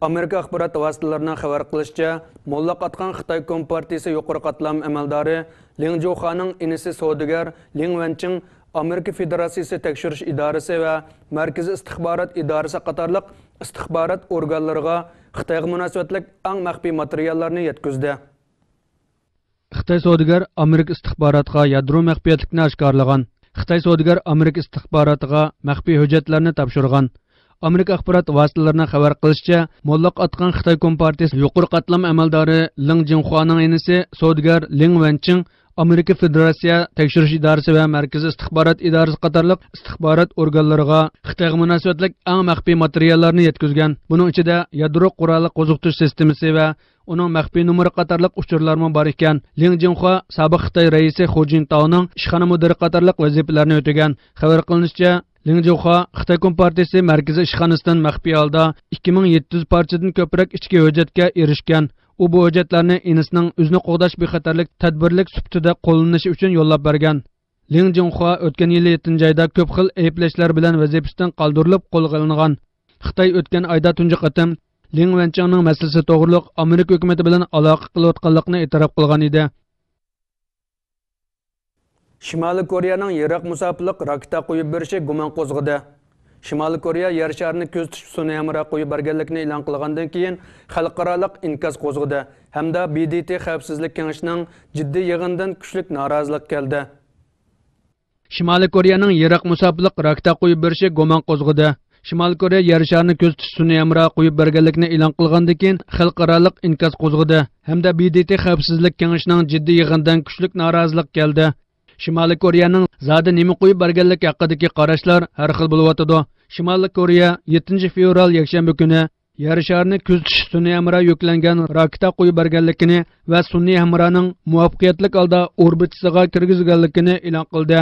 ئامېرىكا ئاخبارات ۋاسىتىلىرىنىڭ خەۋەر قىلىشىچە، موللاق ئاتقان خىتاي كومپارتىيىسى يۇقىرى قاتلام ئەمەلدارى لىڭ جۇخۇانىڭ ئىنىسى سودىگەر لىڭ ۋەنچىڭ ئامېرىكا فېدېراتسىيىسى تەكشۈرۈش ئىدارىسى ۋە مەركىزىي ئىستىخبارات ئىدارىسى قاتارلىق ئىستىخبارات ئورگانلىرىغا خىتايغا مۇناسىۋەتلىك ئەڭ مەخپىي ماتېرىياللارنى يەتكۈزدى. خىتاي سودىگەر ئامېرىكا ئىستىخباراتىغا يادرو مەخپىيەتلىكنى ئاشكارىلىغان. خىتاي سودىگەر ئامېرىكا ئىستىخباراتىغا مەخپىي ھۆججەتلەرنى تاپشۇرغان. ئامېرىكا ئاخبارات ۋاسىتىلىرىنىڭ خەۋەر قىلىشىچە، موللاق ئاتقان خىتاي كومپارتىيىسى يۇقىرى قاتلام ئەمەلدارى لىڭ جىڭخۇانىڭ ئىنىسى سودىگەر لىڭ ۋەنچىڭ ئامېرىكا فېدېراتسىيە تەكشۈرۈش ئىدارىسى ۋە مەركىزىي ئىستىخبارات ئىدارىسى قاتارلىق ئىستىخبارات ئورگانلىرىغا خىتايغا مۇناسىۋەتلىك ئەڭ مەخپىي ماتېرىياللارنى يەتكۈزگەن. بۇنىڭ ئىچىدە يادرو قورالى قوزغىتىش سىستېمىسى ۋە ئۇنىڭ مەخپىي نومۇرى قاتارلىق ئۇچۇرلارمۇ بار ئىكەن. لىڭ جىڭخۇا سابىق خىتاي رەئىسى خۇ جىنتاۋنىڭ ئىشخانا مۇدىرى قاتارلىق ۋەزىپىلەرنى ئۆتىگەن. خەۋەر قىلىنىشىچە، لىڭ جىڭخۇا خىتاي كومپارتىيىسى مەركىزىي ئىشخانىسىدىن مەخپىي ھالدا ئىككى مىڭ يەتتە يۈز پارچىدىن كۆپرەك ئىچكى ھۆججەتكە ئېرىشكەن. ئۇ بۇ ھۆججەتلەرنى ئىنىسىنىڭ ئۆزىنى قوغداش بىخەتەرلىك تەدبىرلىك سۈپىتىدە قوللىنىشى ئۈچۈن يوللاپ بەرگەن. لىڭ جىڭخۇا ئۆتكەن يىلى يەتتىنچى ئايدا كۆپ خىل ئەيىبلەشلەر بىلەن ۋەزىپىسىدىن قالدۇرۇلۇپ قولغا ئېلىنغان. خىتاي ئۆتكەن ئايدا تۇنجى قېتىم لىڭ ۋەنچىڭنىڭ مەسىلىسى توغرۇلۇق ئامېرىكا ھۆكۈمىتى بىلەن ئالاقە قىلىۋاتقانلىقىنى ئېتىراپ قىلغان ئىدى. شىمالىي كورېيەنىڭ يىراق مۇساپىلىق راكېتا قويۇپ بېرىشى گۇمان قوزغىدى. شىمالىي كورېيە يەر شارىنى كۆزىتىش سۇنئىي ھەمراھ قويۇپ بەرگەنلىكىنى ئېلان قىلغاندىن كېيىن، خەلقئارالىق ئىنكاس قوزغىدى ھەمدە ب د ت خەۋپسىزلىك كېڭىشىنىڭ جىددىي يىغىنىدىن كۈچلۈك نارازىلىق كەلدى. شىمالىي كورېيەنىڭ يىراق مۇساپىلىق راكېتا قويۇپ بېرىشى گۇمان قوزغىدى. شىمالىي كورېيە يەر شارىنى كۆزىتىش سۇنئىي ھەمراھ قويۇپ بەرگەنلىكىنى ئېلان قىلغاندىن كېيىن، خەلقئارالىق ئىنكاس قوزغىدى ھەمدە ب د ت خەۋپسىزلىك كېڭىشىنىڭ جىددىي يىغىنىدىن كۈچلۈك نارازىلىق كەلدى. شىمالىي كورېيەنىڭ زادى نېمە قويۇپ بەرگەنلىكى ھەققىدىكى قاراشلار ھەر خىل بولۇۋاتىدۇ. شىمالىي كورېيە يەتتىنچى فېۋرال يەكشەنبە كۈنى يەر شارىنى كۆزىتىش سۈنئىي ھەمراھ يۈكلەنگەن راكېتا قويۇپ بەرگەنلىكىنى ۋە سۈنئىي ھەمراھنىڭ مۇۋەپپەقىيەتلىك ھالدا ئوربىتىسىغا كىرگۈزگەنلىكىنى ئېلان قىلدى.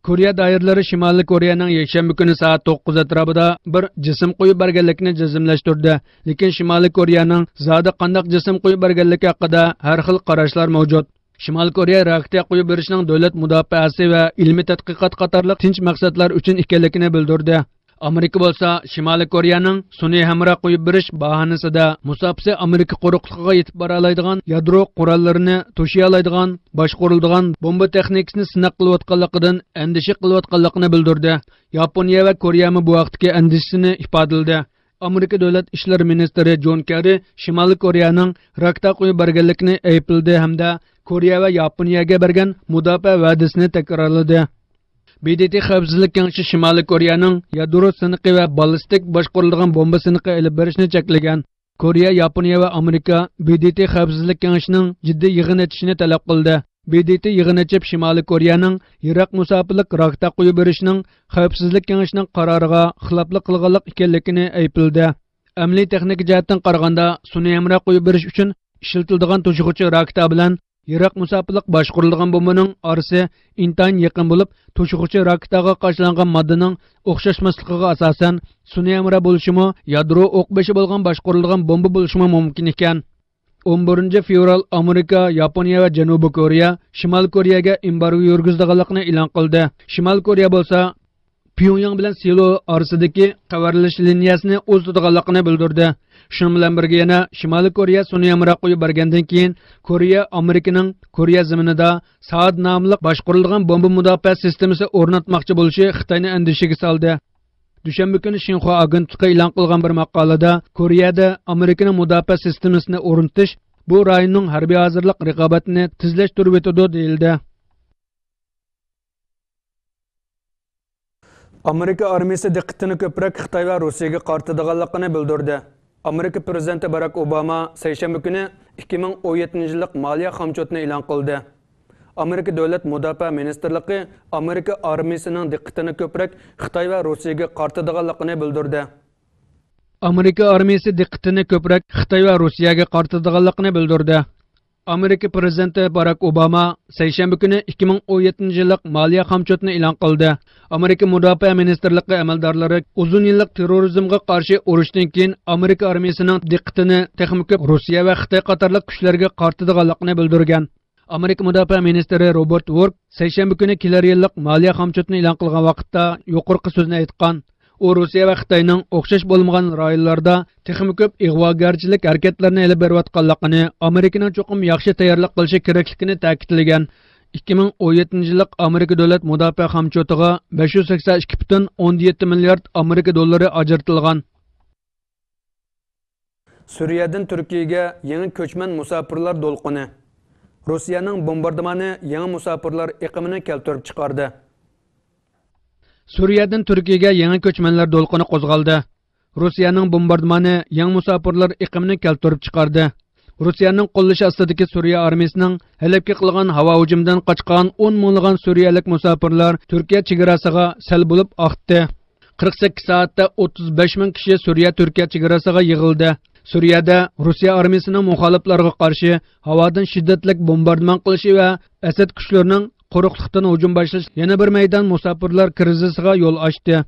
كورېيە دائىرىلىرى شىمالىي كورېيەنىڭ يەكشەنبە كۈنى سائەت توققۇز ئەتراپىدا بىر جىسىم قويۇپ بەرگەنلىكىنى جەزملەشتۈردى، لېكىن شىمالىي كورېيەنىڭ زادى قانداق جىسىم قويۇپ بەرگەنلىكى ھەققىدە ھەر خىل قاراشلار مەۋجۇت. شىمالىي كورېيە راكېتا قويۇپ بېرىشنىڭ دۆلەت مۇداپىئەسى ۋە ئىلمىي تەتقىقات قاتارلىق تىنچ مەقسەتلەر ئۈچۈن ئىكەنلىكىنى بىلدۈردى. ئامېرىكا بولسا شىمالىي كورېيەنىڭ سۈنئىي ھەمراھ قويۇپ بېرىش باھانىسىدا مۇساپىسى ئامېرىكا قۇرۇقلۇقىغا يېتىپ بارالايدىغان يادرو قوراللىرىنى توشىيالايدىغان باشقۇرۇلىدىغان بومبا تېخنىكىسىنى سىناق قىلىۋاتقانلىقىدىن ئەندىشە قىلىۋاتقانلىقىنى بىلدۈردى. ياپونىيە ۋە كورېيەمۇ بۇ ھەقتىكى ئەندىشىسىنى ئىپادىلىدى. ئامېرىكا دۆلەت ئىشلىرى مىنىستىرى جون كېررى شىمالىي كورېيەنىڭ راكېتا قويۇپ بەرگەنلىكىنى ئەيىبلىدى ھەمدە كورېيە ۋە ياپونىيەگە بەرگەن مۇداپىئە ۋەدىسىنى تەكرارلىدى. ب د ت خەۋپسىزلىك كېڭىشى شىمالىي كورېيەنىڭ يادرو سىنىقى ۋە باللىستىك باشقۇرۇلىدىغان بومبا سىنىقى ئېلىپ بېرىشنى چەكلىگەن. كورېيە، ياپونىيە ۋە ئامېرىكا ب د ت خەۋپسىزلىك كېڭىشىنىڭ جىددىي يىغىن ئېچىشىنى تەلەپ قىلدى. ب د ت يىغىن ئېچىپ، شىمالىي كورېيەنىڭ يىراق مۇساپىلىك راكېتا قويۇپ بېرىشنىڭ خەۋپسىزلىك كېڭىشىنىڭ قارارىغا خىلاپلىق قىلغانلىق ئىكەنلىكىنى ئەيىبلىدى. ئەمەلىي تېخنىكا جەھەتتىن قارىغاندا، سۈنئىي ھەمراھ قويۇپ بېرىش ئۈچۈن ئىشلىتىلىدىغان توشۇغۇچى راكېتا بىلەن يىراق مۇساپىلىق باشقۇرۇلىدىغان بومبىنىڭ ئارىسى ئىنتايىن يېقىن بولۇپ، توشۇغۇچى راكېتاغا قاچىلانغان ماددىنىڭ ئوخشاشماسلىقىغا ئاساسەن، سۈنئىي ھەمراھ بولۇشىمۇ، يادرو ئوق بېشى بولغان باشقۇرۇلىدىغان بومبا بولۇشىمۇ مۇمكىن ئىكەن. ئون بىرىنچى فېۋرال ئامېرىكا، ياپونىيە ۋە جەنۇبىي كورېيە شىمالىي كورېيەگە ئېمبارگو يۈرگۈزىدىغانلىقىنى ئېلان قىلدى. شىمالىي كورېيە بولسا پيۇڭياڭ بىلەن سېئۇل ئارىسىدىكى خەۋەرلىشىش لىنىيەسىنى ئۇزىتىدىغانلىقىنى بىلدۈردى. شۇنىڭ بىلەن بىرگە يەنە شىمالىي كورېيە سۈنئىي ھەمراھ قويۇپ بەرگەندىن كېيىن، كورېيە ئامېرىكىنىڭ كورېيە زېمىنىدا سائەت ناملىق باشقۇرۇلىدىغان بومبا مۇداپىئە سىستېمىسى ئورناتماقچى بولۇشى خىتاينى ئەندىشىگە سالدى. دۈشەنبە كۈنى شىنخۇا ئاگېنتلىقى ئېلان قىلغان بىر ماقالىدە، كورېيەدە ئامېرىكىنىڭ مۇداپىئە سىستېمىسىنى ئورنىتىش بۇ رايوننىڭ ھەربىي ھازىرلىق رىقابىتىنى تېزلەشتۈرۈۋېتىدۇ، دېيىلدى. ئامېرىكا ئارمىيىسى دىققىتىنى كۆپرەك خىتاي ۋە روسىيەگە قارىتىدىغانلىقىنى بىلدۈردى. ئامېرىكا پىرېزىدېنتى باراك ئوباما سەيشەنبە كۈنى ئىككى مىڭ ئون يەتتىنچى يىللىق مالىيە خامچوتىنى ئېلان قىلدى. ئامېرىكا دۆلەت مۇداپىئە مىنىستىرلىقى ئامېرىكا ئارمىيىسىنىڭ دىققىتىنى كۆپرەك خىتاي ۋە روسىيەگە قارىتىدىغانلىقىنى بىلدۈردى. ئامېرىكا ئارمىيىسى دىققىتىنى كۆپرەك خىتاي ۋە روسىيەگە قارىتىدىغانلىقىنى بىلدۈردى. ئامېرىكا پىرېزىدېنتى باراك ئوباما سەيشەنبە كۈنى ئىككى مىڭ ئون يەتتىنچى يىللىق مالىيە خامچوتىنى ئېلان قىلدى. ئامېرىكا مۇداپىئە مىنىستىرلىقى ئەمەلدارلىرى ئۇزۇن يىللىق تېررورىزمغا قارشى ئۇرۇشتىن كېيىن ئامېرىكا ئارمىيىسىنىڭ دىققىتىنى تېخىمۇ كۆپ روسىيە ۋە خىتاي قاتارلىق كۈچلەرگە قارىتىدىغانلىقىنى بىلدۈرگەن. ئامېرىكا مۇداپىئە مىنىستىرى روبېرت ۋورك سەيشەنبە كۈنى كېلەر يىللىق مالىيە خامچوتىنى ئېلان قىلغان ۋاقىتتا يۇقىرىقى سۆزنى ئېيتقان. ئۇ روسىيە ۋە خىتاينىڭ ئوخشاش بولمىغان رايونلاردا تېخىمۇ كۆپ ئىغۋاگەرچىلىك ھەرىكەتلىرىنى ئېلىپ بېرىۋاتقانلىقىنى، ئامېرىكىنىڭ چوقۇم ياخشى تەييارلىق قىلىشى كېرەكلىكىنى تەكىتلىگەن. ئىككى مىڭ ئون يەتتىنچى يىللىق ئامېرىكا دۆلەت مۇداپىئە خامچوتىغا بەش يۈز سەكسەن ئىككى پۈتۈن ئوندىن يەتتە مىليارد ئامېرىكا دوللىرى ئاجرىتىلغان. سۈرىيەدىن تۈركىيەگە يېڭى كۆچمەن مۇساپىرلار دولقۇنى. روسىيەنىڭ بومباردىمانى يېڭى مۇساپىرلار ئېقىمىنى كەلتۈرۈپ چىقاردى. سۈرىيەدىن تۈركىيەگە يېڭى كۆچمەنلەر دولقۇنى قوزغالدى. روسىيەنىڭ بومباردىمانى يېڭى مۇساپىرلار ئېقىمىنى كەلتۈرۈپ چىقاردى. روسىيەنىڭ قوللىشى ئاستىدىكى سۈرىيە ئارمىيىسىنىڭ ھەلەپكە قىلغان ھاۋا ھۇجۇمىدىن قاچقان ئون مىڭلىغان سۈرىيەلىك مۇساپىرلار تۈركىيە چېگراسىغا سەل بولۇپ ئاقتى. قىرىق سەككىز سائەتتە ئوتتۇز بەش مىڭ كىشى سۈرىيە تۈركىيە چېگراسىغا يىغىلدى. سۈرىيەدە روسىيە ئارمىيىسىنىڭ مۇخالىپلارغا قارشى ھاۋادىن شىددەتلىك بومباردىمان قىلىشى ۋە ئەسەد كۈچلىرىنىڭ قۇرۇقلۇقتىن ھۇجۇم باشلىشى يەنە بىر مەيدان مۇساپىرلار كىرىزىسىغا يول ئاچتى.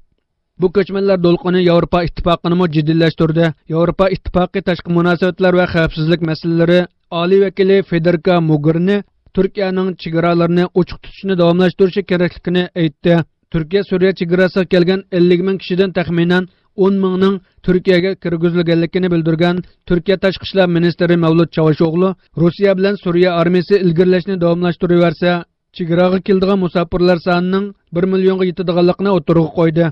بۇ كۆچمەنلەر دولقۇنى ياۋروپا ئىتتىپاقىنىمۇ جىددىيلەشتۈردى. ياۋروپا ئىتتىپاقى تاشقى مۇناسىۋەتلەر ۋە خەۋپسىزلىك مەسىلىلىرى ئالىي ۋەكىلى فېدېرىكا موگېرىنى تۈركىيەنىڭ چېگرالىرىنى ئوچۇق تۇتۇشنى داۋاملاشتۇرۇشى كېرەكلىكىنى ئېيتتى. تۈركىيە سۈرىيە چېگراسىغا كەلگەن ئەللىك مىڭ كىشىدىن تەخمىنەن ئون مىڭنىڭ تۈركىيەگە كىرگۈزۈلگەنلىكىنى بىلدۈرگەن تۈركىيە تاشقى ئىشلار مىنىستىرى مەۋلۇت چاۋۇشئوغلۇ روسىيە بىلەن سۈرىيە ئارمىيىسى ئىلگىرىلەشنى داۋاملاشتۇرۇۋەرسە، چېگراغا كېلىدىغان مۇساپىرلار سانىنىڭ بىر مىليونغا يېتىدىغانلىقىنى ئوتتۇرىغا قويدى.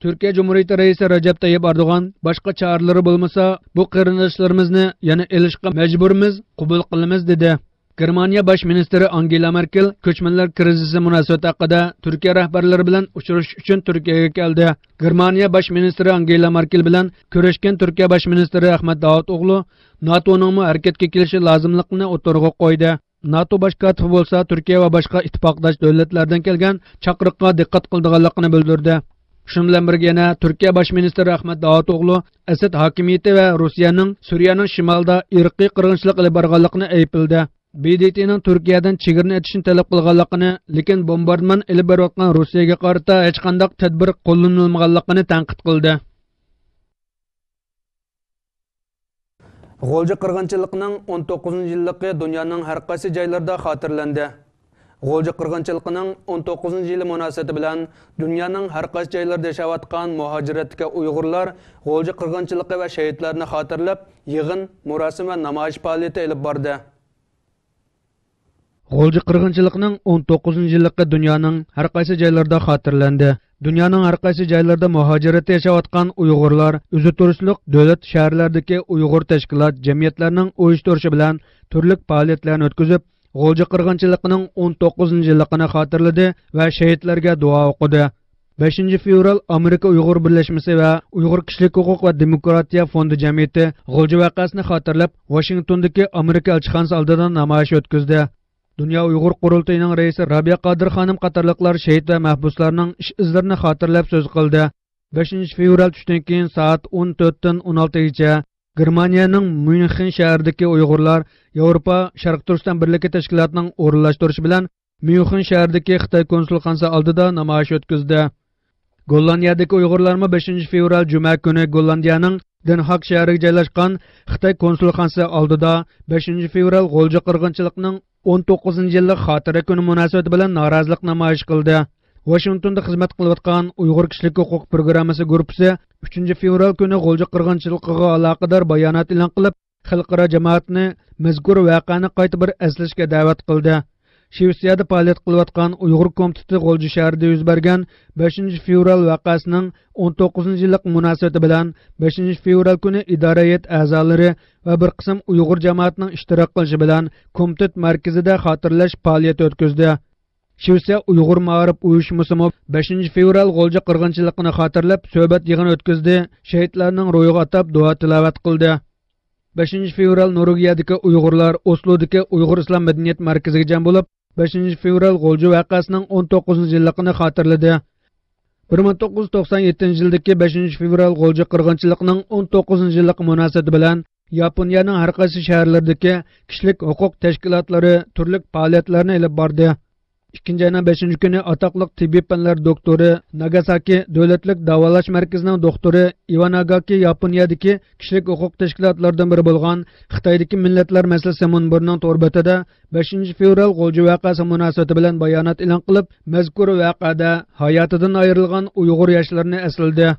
تۈركىيە جۇمھۇرىيىتى رەئىسى رەجەپ تەييىپ ئەردوغان باشقا چارىلىرى بولمىسا، بۇ قېرىنداشلىرىمىزنى يەنە ئېلىشقا مەجبۇرمىز، قوبۇل قىلىمىز، دېدى. گېرمانىيە باش مىنىستىرى ئانگېلا مېركېل كۆچمەنلەر كىرىزىسى مۇناسىۋىتى ھەققىدە تۈركىيە رەھبەرلىرى بىلەن ئۇچرىشىش ئۈچۈن تۈركىيەگە كەلدى. گېرمانىيە باش مىنىستىرى ئانگېلا مېركېل بىلەن كۆرۈشكەن تۈركىيە باش مىنىستىرى ئەخمەت داۋۇتئوغلۇ ناتونىڭمۇ ھەرىكەتكە كېلىشى لازىملىقىنى ئوتتۇرىغا قويدى. ناتو باش كاتىپى بولسا تۈركىيە ۋە باشقا ئىتتىپاقداش دۆلەتلەردىن كەلگەن چاقىرىققا دىققەت قىلىدىغانلىقىنى بىلدۈردى. شۇنىڭ بىلەن بىرگە يەنە تۈركىيە باش مىنىستىرى ئەخمەت داۋۇتئوغلۇ ئەسەد ھاكىمىيىتى ۋە روسىيەنىڭ سۈرىيەنىڭ شىمالىدا ئىرقىي قىرغىنچىلىق ئېلىپ بارغانلىقىنى ئەيىبلىدى. ب د ت نىڭ تۈركىيەدىن چېگرىنى ئېچىشنى تەلەپ قىلغانلىقىنى، لېكىن بومباردىمان ئېلىپ بېرىۋاتقان روسىيەگە قارىتا ھېچقانداق تەدبىر قوللىنىلمىغانلىقىنى تەنقىد قىلدى. غۇلجا قىرغىنچىلىقىنىڭ ئون توققۇزىنچى يىللىقى دۇنيانىڭ ھەر قايسى جايلىرىدا خاتىرىلەندى. غۇلجا قىرغىنچىلىقىنىڭ ئون توققۇزىنچى يىلى مۇناسىۋىتى بىلەن دۇنيانىڭ ھەر قايسى جايلىرىدا ياشاۋاتقان مۇھاجىرەتتىكى ئۇيغۇرلار غۇلجا قىرغىنچىلىقى ۋە شېھىتلەرنى خاتىرىلەپ، يىغىن، مۇراسىم ۋە نامايىش پائالىيىتى ئېلىپ باردى. غۇلجا قىرغىنچىلىقىنىڭ ئون توققۇزىنچى يىللىقى دۇنيانىڭ ھەر قايسى جايلىرىدا خاتىرىلەندى. دۇنيانىڭ ھەر قايسى جايلىرىدا مۇھاجىرەتتە ياشاۋاتقان ئۇيغۇرلار ئۆزىتۇرۇشلۇق دۆلەت، شەھەرلەردىكى ئۇيغۇر تەشكىلات، جەمئىيەتلەرنىڭ ئۇيۇشتۇرۇشى بىلەن تۈرلۈك پائالىيەتلەرنى ئۆتكۈزۈپ، غۇلجا قىرغىنچىلىقىنىڭ ئون توققۇزىنچى يىللىقىنى خاتىرىلىدى ۋە شېھىتلەرگە دۇئا ئوقۇدى. بەشىنچى فېۋرال ئامېرىكا ئۇيغۇر بىرلەشمىسى ۋە ئۇيغۇر كىشىلىك ھوقۇق ۋە دېموكراتىيە فوندى جەمئىيىتى غۇلجا ۋەقەسىنى خاتىرىلەپ، ۋاشىنگتوندىكى ئامېرىكا ئەلچىخانىسى ئالدىدا نامايىش ئۆتكۈزدى. دۇنيا ئۇيغۇر قۇرۇلتىيىنىڭ رەئىسى رابىيە قادىر خانىم قاتارلىقلار شېھىت ۋە مەھبۇسلارنىڭ ئىش ئىزلىرىنى خاتىرىلەپ سۆز قىلدى. بەشىنچى فېۋرال چۈشتىن كېيىن سائەت ئون تۆتتىن ئون ئالتىگىچە گېرمانىيەنىڭ ميۇنخېن شەھىرىدىكى ئۇيغۇرلار ياۋروپا شەرقىي تۈركىستان بىرلىكى تەشكىلاتىنىڭ ئورۇنلاشتۇرۇشى بىلەن ميۇنخېن شەھىرىدىكى خىتاي كونسۇلخانىسى ئالدىدا نامايىش ئۆتكۈزدى. گوللاندىيەدىكى ئۇيغۇرلارمۇ بەشىنچى فېۋرال جۈمە كۈنى گوللاندىيەنىڭ دېنھاگ شەھىرىگە جايلاشقان خىتاي كونسۇلخانىسى ئالدىدا بەشىنچى فېۋرال غۇلجا قىرغىنچىلىقىنىڭ ئون توققۇزىنچى يىللىق خاتىرە كۈنى مۇناسىۋىتى بىلەن نارازىلىق نامايىشى قىلدى. ۋاشىنگتوندا خىزمەت قىلىۋاتقان ئۇيغۇر كىشىلىك ھوقۇق پروگراممىسى گۇرۇپپىسى ئۈچىنچى فېۋرال كۈنى غۇلجا قىرغىنچىلىقىغا ئالاقىدار بايانات ئېلان قىلىپ، خەلقئارا جامائەتنى مەزكۇر ۋەقەنى قايتا بىر ئەسلەشكە دەۋەت قىلدى. شىۋېتسىيەدە پائالىيەت قىلىۋاتقان ئۇيغۇر كومىتېتى غۇلجا شەھىرىدە يۈز بەرگەن بەشىنچى فېۋرال ۋەقەسىنىڭ ئون توققۇزىنچى يىللىق مۇناسىۋىتى بىلەن بەشىنچى فېۋرال كۈنى ئىدارە ھەيئەت ئەزالىرى ۋە بىر قىسىم ئۇيغۇر جامائەتنىڭ ئىشتىراك قىلىشى بىلەن كومىتېت مەركىزىدە خاتىرىلەش پائالىيىتى ئۆتكۈزدى. شىۋېتسىيە ئۇيغۇر مائارىپ ئۇيۇشمىسىمۇ بەشىنچى فېۋرال غۇلجا قىرغىنچىلىقىنى خاتىرىلەپ سۆھبەت يىغىنى ئۆتكۈزدى، شېھىتلەرنىڭ روھىغا ئاتاپ دۇئا تىلاۋەت قىلدى. بەشىنچى فېۋرال نورۋېگىيەدىكى ئۇيغۇرلار ئوسلودىكى ئۇيغۇر ئىسلام مەدەنىيەت مەركىزىگە جەم بولۇپ، بەشىنچى فېۋرال غۇلجا ۋەقەسىنىڭ ئون توققۇزىنچى يىللىقىنى خاتىرىلىدى. بىر مىڭ توققۇز يۈز توقسان يەتتىنچى يىلدىكى بەشىنچى فېۋرال غۇلجا قىرغىنچىلىقىنىڭ ئون توققۇزىنچى يىللىقى مۇناسىۋىتى بىلەن ياپونىيەنىڭ ھەر قايسى شەھەرلىرىدىكى كىشىلىك ھوقۇق تەشكىلاتلىرى تۈرلۈك پائالىيەتلەرنى ئېلىپ باردى. ئىككىنچى ئاينىڭ بەشىنچى كۈنى ئاتاقلىق تېببىي پەنلەر دوكتورى، ناگاساكى دۆلەتلىك داۋالاش مەركىزىنىڭ دوكتورى، ئىۋاناگاكى ياپونىيەدىكى كىشىلىك ھوقۇق تەشكىلاتلىرىدىن بىرى بولغان خىتايدىكى مىللەتلەر مەسىلىسى مۇنبىرىنىڭ تور بېتىدە بەشىنچى فېۋرال غۇلجا ۋەقەسى مۇناسىۋىتى بىلەن بايانات ئېلان قىلىپ، مەزكۇر ۋەقەدە ھاياتىدىن ئايرىلغان ئۇيغۇر ياشلىرىنى ئەسلىدى.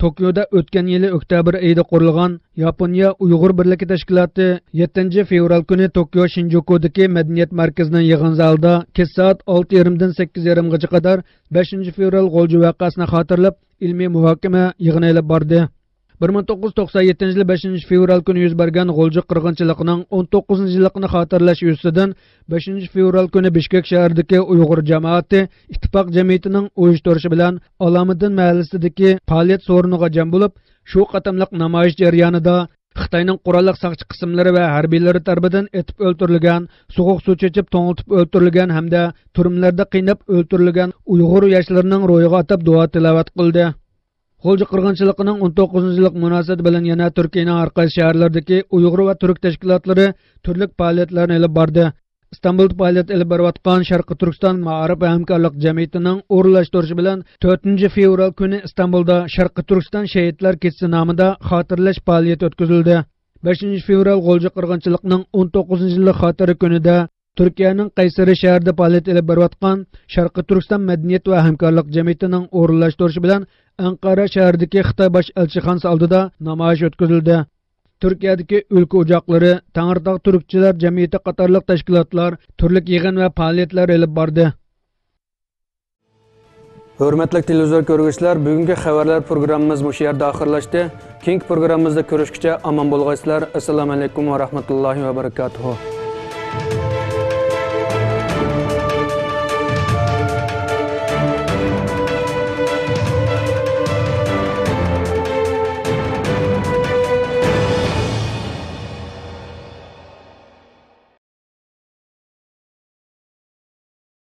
توكيودا ئۆتكەن يىلى ئۆكتەبىر ئېيىدا قۇرۇلغان ياپونىيە ئۇيغۇر بىرلىكى تەشكىلاتى يەتتىنچى فېۋرال كۈنى توكيو شىنجۇكۇدىكى مەدەنىيەت مەركىزىنىڭ يىغىن زالىدا كەچ سائەت ئالتە يېرىمدىن سەككىز يېرىمغىچە قەدەر بەشىنچى فېۋرال غۇلجا ۋەقەسىنى خاتىرىلەپ ئىلمىي مۇھاكىمە يىغىنى ئېلىپ باردى. بىر مىڭ توققۇز يۈز توقسان يەتتىنچى يىلى بەشىنچى فېۋرال كۈنى يۈز بەرگەن غۇلجا قىرغىنچىلىقىنىڭ ئون توققۇزىنچى يىللىقىنى خاتىرىلەش يۈزىسىدىن بەشىنچى فېۋرال كۈنى بىشكېك شەھىرىدىكى ئۇيغۇر جامائىتى ئىتتىپاق جەمئىيىتىنىڭ ئۇيۇشتۇرۇشى بىلەن ئالامۇددىن مەھەللىسىدىكى پائالىيەت سورۇنىغا جەم بولۇپ، شۇ قېتىملىق نامايىش جەريانىدا خىتاينىڭ قوراللىق ساقچى قىسىملىرى ۋە ھەربىيلىرى تەرىپىدىن ئېتىپ ئۆلتۈرۈلگەن، سوغۇق سۇ چېچىپ توڭلىتىپ ئۆلتۈرۈلگەن ھەمدە تۈرمىلەردە قىيناپ ئۆلتۈرۈلگەن ئۇيغۇر ياشلىرىنىڭ روھىغا ئاتاپ دۇئا تىلاۋەت قىلدى. غۇلجا قىرغىنچىلىقىنىڭ ئون توققۇزىنچى يىللىق مۇناسىۋىتى بىلەن يەنە تۈركىيەنىڭ ھەر قايسى شەھەرلىرىدىكى ئۇيغۇر ۋە تۈرك تەشكىلاتلىرى تۈرلۈك پائالىيەتلەرنى ئېلىپ باردى. ئىستانبۇلدا پائالىيەت ئېلىپ بېرىۋاتقان شەرقىي تۈركىستان مائارىپ ۋە ھەمكارلىق جەمئىيىتىنىڭ ئورۇنلاشتۇرۇشى بىلەن تۆتىنچى فېۋرال كۈنى ئىستانبۇلدا شەرقىي تۈركىستان شېھىتلەر كېچىسى نامىدا خاتىرىلەش پائالىيىتى ئۆتكۈزۈلدى. بەشىنچى فېۋرال غۇلجا قىرغىنچىلىقىنىڭ ئون توققۇزىنچى يىللىق خاتىرە كۈنىدە تۈركىيەنىڭ قەيسەرى شەھىرىدە پائالىيەت ئېلىپ بېرىۋاتقان شەرقىي تۈركىستان مەدەنىيەت ۋە ھەمكارلىق جەمئىيىتىنىڭ ئورۇنلاشتۇرۇشى بىلەن ئەنقەرە شەھىرىدىكى خىتاي باش ئەلچىخانىسى ئالدىدا نامايىش ئۆتكۈزۈلدى. تۈركىيەدىكى ئۈلكە ئوچاقلىرى، تەڭرىتاغ تۈركچىلەر جەمئىيىتى قاتارلىق تەشكىلاتلار تۈرلۈك يىغىن ۋە پائالىيەتلەر ئېلىپ باردى. ھۆرمەتلىك تېلېۋىزور كۆرگۈچىلەر، بۈگۈنكى خەۋەرلەر پروگراممىمىز مۇشۇ يەردە ئاخىرلاشتى. كېيىنكى پروگراممىمىزدا كۆرۈشكىچە ئامان بولغايسىلەر. ئەسسالامۇ ئەلەيكۇم ۋە رەھمەتۇللاھى ۋە بەرىكاتۇھۇ.